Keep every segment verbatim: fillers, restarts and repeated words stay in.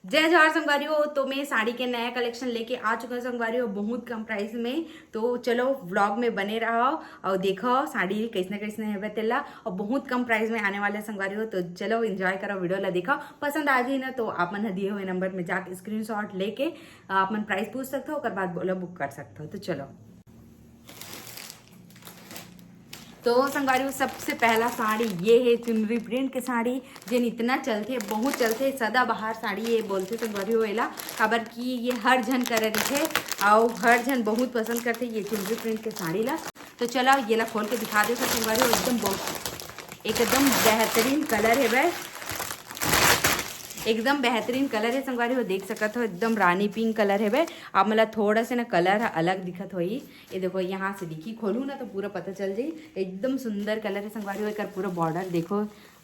जय जोहार संगवारी हो। तो मैं साड़ी के नया कलेक्शन लेके आ चुका हूँ संगवारी हो, बहुत कम प्राइस में। तो चलो, व्लॉग में बने रहो और देखो साड़ी कैसने कैसने है तेला। और बहुत कम प्राइस में आने वाले संगवारी हो, तो चलो एंजॉय करो, वीडियो ला देखो। पसंद आ जाए ना तो आप मन ह दिए हुए नंबर में जाके स्क्रीनशॉट लेके आप मन प्राइस पूछ सकते हो, ओकर बाद बोलो बुक कर सकते हो। तो चलो। तो संगवारी हो, सबसे पहला साड़ी ये है चुनरी प्रिंट के साड़ी, जेन इतना चलथे, बहुत चलथे, सदाबहार साड़ी ये बोलथे संगवारी हो एला, काबर कि ये हर झन करा रहिथे, अउ हर झन बहुत पसंद करथे ये चुनरी प्रिंट के साड़ी ला। तो चला ये ला खोल के दिखा देथों संगवारी हो, एकदम बहुत, एकदम बेहतरीन कलर हेवय, एकदम बेहतरीन कलर है संगवारी हो, देख सकत हो एकदम रानी पिंक कलर हेवय। आप मन ला थोड़ा से ना कलर अलग दिखत होही, ये देखो यहाँ से दिखी, खोलू ना तो पूरा पता चल जाई। एकदम सुंदर कलर है संगवारी हो, एकर पूरा बॉर्डर देखो,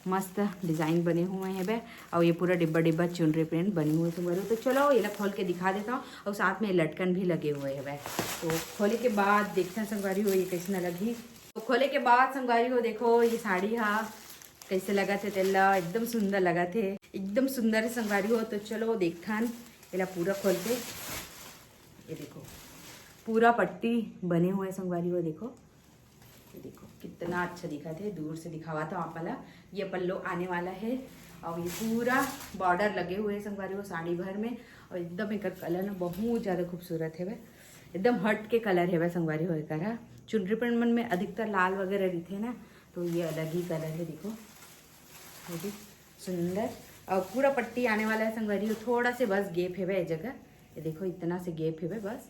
मस्त डिजाइन बने हुए हेवय। और ये पूरा डिब्बा डिब्बा चुनरी प्रिंट बने हुए संगवारी हो। तो चलो ये ला खोल के दिखा देथों, और साथ में लटकन भी लगे हुए हेवय। तो खोले के बाद देखथन संगवारी हो ये कैसना लगही। तो खोले के बाद संगवारी हो देखो ये साड़ी हा कैसे लगत हे तेला, एकदम सुंदर लगत हे, एकदम सुंदर है संगवारी हो। तो चलो देखथन एला पूरा खोल के। ये देखो पूरा पट्टी बने हुए संगवारी हो, देखो, ये देखो कितना अच्छा दिखत हे, दूर से दिखावत हों आप ला। ये पल्लो आने वाला है और ये पूरा बॉर्डर लगे हुए हैं संगवारी हो साड़ी भर में। और एकदम एकर कलर ना बहुत ज्यादा खूबसूरत हेवय, एकदम हट के कलर हेवय संगवारी हो एकर हा। चुनरी प्रिंट मन में अधिकतर लाल वगैरह रहिथे ना, तो ये अलग ही कलर है, देखो, ये भी सुंदर। और पूरा पट्टी आने वाला है संगवारी हो, थोड़ा से बस गैप हेवय ए जगह, ये देखो इतना से गैप हेवय बस।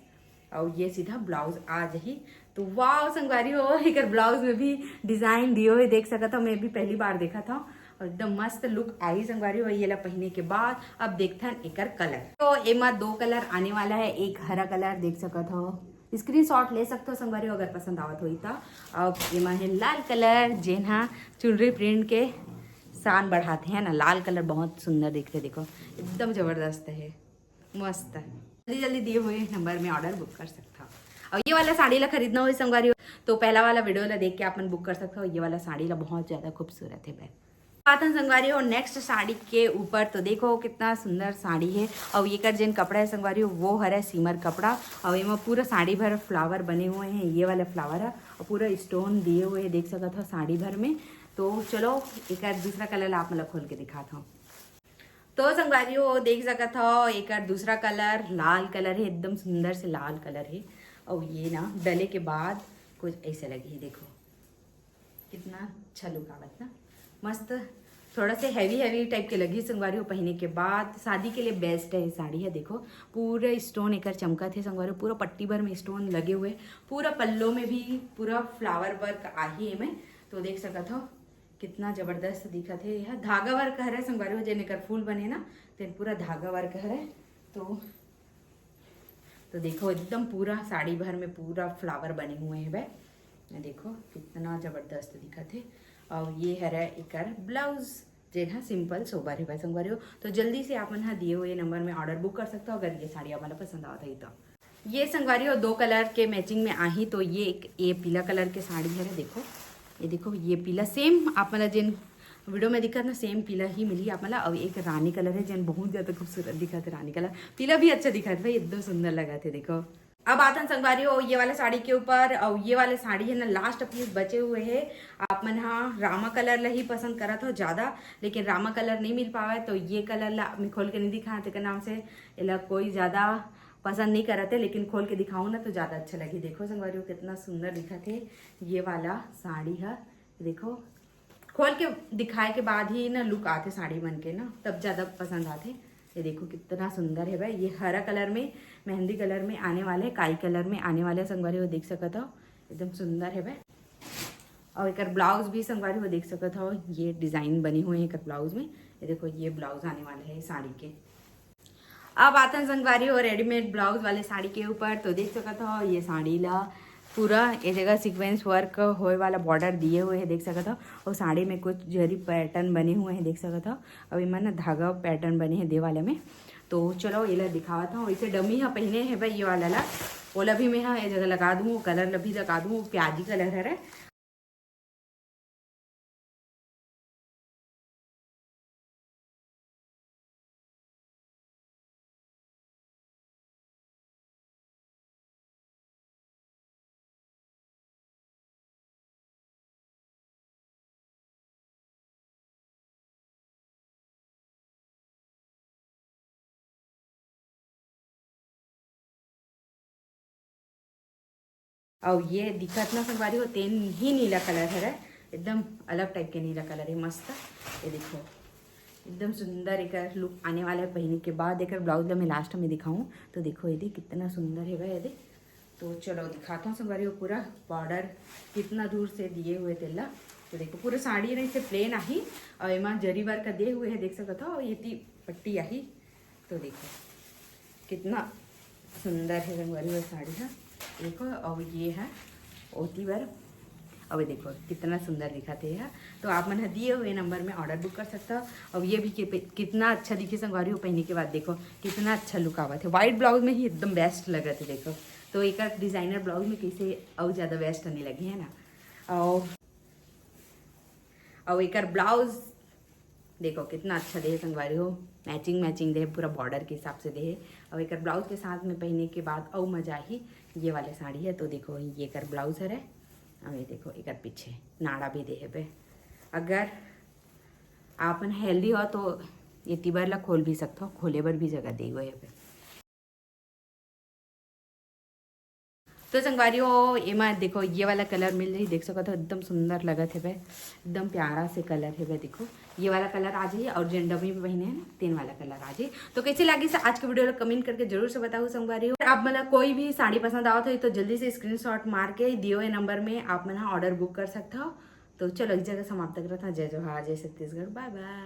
और ये सीधा ब्लाउज आ जाही। तो वाओ संगवारी हो, एकर ब्लाउज में भी डिजाइन दियो है, देख सकत हो, मैं भी पहली बार देखत हों। और एकदम मस्त लुक आई संगवारी हो। ये ला पहने के बाद अब देखथन एकर कलर। तो एमा दो कलर आने वाला है, एक हरा कलर देख सकत हो, स्क्रीनशॉट ले सकते हो संगवारी हो अगर पसंद आवत होई तो। अब एमा है लाल कलर, जेन हा चुनरी प्रिंट के शान बढ़ाथे है ना। लाल कलर बहुत सुंदर दिखथे, देखो एकदम जबरदस्त है, मस्त है। जल्दी जल्दी दिए हुए नंबर में ऑर्डर बुक कर सकता हो। और ये वाला साड़ी ला खरीदना हो संगवारी हो तो पहला वाला वीडियो ला देख के आप मन बुक कर सकते हो। ये वाला साड़ी ला बहुत ज्यादा खूबसूरत है भाई। आथन संगवारी हो नेक्स्ट साड़ी के ऊपर, तो देखो कितना सुंदर साड़ी है। और एकर जेन कपड़ा है संगवारी हो, वो हरे सीमर कपड़ा। और एमा पूरा साड़ी भर फ्लावर बने हुए हैं, ये वाला फ्लावर है, और पूरा स्टोन दिए हुए हैं, देख सकत हो साड़ी भर में। तो चलो एकर दूसरा कलर आप मन ला खोल के दिखात हों। तो संगवारी हो देख सकत हो एकर दूसरा कलर लाल कलर है, एकदम सुंदर से लाल कलर है। और ये ना डले के बाद कुछ ऐसे लगही, देखो कितना अच्छा लुक आवत ना, मस्त। थोड़ा से हैवी हैवी टाइप के लगही संगवारी हो, पहने के बाद शादी के लिए बेस्ट है ये साड़ी है। देखो पूरा स्टोन एकर चमकत है संगवारी हो, पूरा पट्टी भर में स्टोन लगे हुए, पूरा पल्लो में भी पूरा फ्लावर वर्क आही एमे। तो देख सकत हो कितना जबरदस्त दिखत है। यह धागा वर्क हरे संगवारी हो, जेन एकर फूल बने ना, तेन पूरा धागा वर्क हरे। तो तो देखो एकदम पूरा साड़ी भर में पूरा फ्लावर बने हुए हैं भाई, देखो कितना जबरदस्त दिखत है। और ये हरे एकर ब्लाउज, जेन हा सिंपल सोबर है भाई संगवारी हो। तो जल्दी से आप मन हा दिए हुए नंबर में ऑर्डर बुक कर सकते हो अगर ये साड़ी आप मन ला पसंद आवत है तो। ये संगवारी हो दो कलर के मैचिंग में आही, तो ये एक ये पीला कलर के साड़ी है, देखो ये देखो ये पीला सेम आप मन ला जेन वीडियो में दिखत ना सेम पीला ही मिली आप मन ला। और एक रानी कलर है जेन बहुत ज्यादा खूबसूरत दिखत है, रानी कलर पीला भी अच्छा दिखत भाई, एकदम सुंदर लगत है। देखो अब आथन संगवारी हो ये वाला साड़ी के ऊपर, और ये वाला साड़ी है ना लास्ट पीस बचे हुए है। आप मन हा रामा कलर ला ही पसंद करत हो ज्यादा, लेकिन रामा कलर नहीं मिल पावे तो ये कलर ला मैं खोल के नहीं दिखा, तेकर नाम से एला कोई ज्यादा पसंद नहीं करत है, लेकिन खोल के दिखाऊँ ना तो ज्यादा अच्छा लगी। देखो संगवारी हो कितना सुंदर दिखत है ये वाला साड़ी है, देखो खोल के दिखाए के बाद ही ना लुक आथे साड़ी मन के ना, तब ज्यादा पसंद आथे। ये देखो कितना सुंदर है भाई, ये हरा कलर में, मेहंदी कलर में आने वाले, काई कलर में आने वाले संगवारी हो देख सकत हो, एकदम सुंदर है भाई। और एकर ब्लाउज भी संगवारी हो देख सकत हो, ये डिजाइन बने हुए हैं एकर ब्लाउज में। ये देखो ये ब्लाउज आने वाला है साड़ी के। अब आथन संगवारी हो रेडीमेड ब्लाउज वाले साड़ी के ऊपर, तो देख सकत हो ये साड़ी ला पूरा ये जगह सीक्वेंस वर्क होए वाला बॉर्डर दिए हुए है, देख सकत हो। और साड़ी में कुछ जरी पैटर्न बने हुए हैं, देख सकत हो। अभी मन धागा पैटर्न बने हैं दे वाले में। तो चलो ये ला दिखावत हूँ, इसे डमी हा पहने है भाई ये वाला ला, ओला भी मैं हा ये जगह लगा दूँ, कलर ला भी लगा दूँ, प्याजी कलर है रे। अउ ये दिखत ना संगवारी हो, तेन ही नीला कलर हरे, एकदम अलग टाइप के नीला कलर है, मस्त। ये देखो, एकदम सुंदर एकर लुक आने वाला है पहने के बाद। एकर ब्लाउज ला मैं लास्ट में दिखाऊं तो देखो, ये दे कितना सुंदर है ये दे। तो चलो दिखाता हूँ संगवारी हो, पूरा बॉर्डर कितना दूर से दिए हुए तेला। तो देखो, पूरा साड़ी नहीं से प्लेन आही, और एमा जरी वर्क का दे हुए है, देख सकत हो, ये ती पट्टी आही। तो देखो कितना सुंदर है संगवारी हो साड़ी हा। देखो, और ये है ओती बर। अब देखो कितना सुंदर दिखत है यह। तो आप मन ह दिए हुए नंबर में ऑर्डर बुक कर सकता हो। अब ये भी कि-, कितना अच्छा दिखे संगवारी हो पहने के बाद। देखो कितना अच्छा लुक आवत है, व्हाइट ब्लाउज में ही एकदम बेस्ट लगत है। देखो, तो एक डिजाइनर ब्लाउज में कैसे और ज्यादा बेस्ट आने लगे है ना। और और एकर ब्लाउज देखो कितना अच्छा दे हे संगवारी हो, मैचिंग मैचिंग दे हे, पूरा बॉर्डर के हिसाब से दे हे। और एकर ब्लाउज के साथ में पहने के बाद और मजा ही। ये वाले साड़ी है तो देखो, ये एकर ब्लाउज हरे, और ये देखो एकर पीछे नाड़ा भी दे हे पे। अगर आप मन हेल्दी हो तो ये तिबर ला खोल भी सकते हो, खोले बर भी जगह दे हुए है पे। तो संगवारी हो, एमा देखो, ये वाला कलर मिल रही, देख सकत हो, एकदम सुंदर लगत है बे, एकदम प्यारा से कलर है बे। देखो, ये वाला कलर आ जाइए और जेंडा में भी पहने हैं ना, तीन वाला कलर आ जाइए। तो कैसे लगी से आज के वीडियो ला कमेंट करके जरूर से बताओ संगवारी हो। आप मतलब कोई भी साड़ी पसंद आवत हो तो जल्दी से स्क्रीनशॉट मार के दिए हुए नंबर में आप मन ऑर्डर बुक कर सकते हो। तो चलो, इस जगह समाप्त करत हूँ। जय जोहार, जय छत्तीसगढ़, बाय बाय।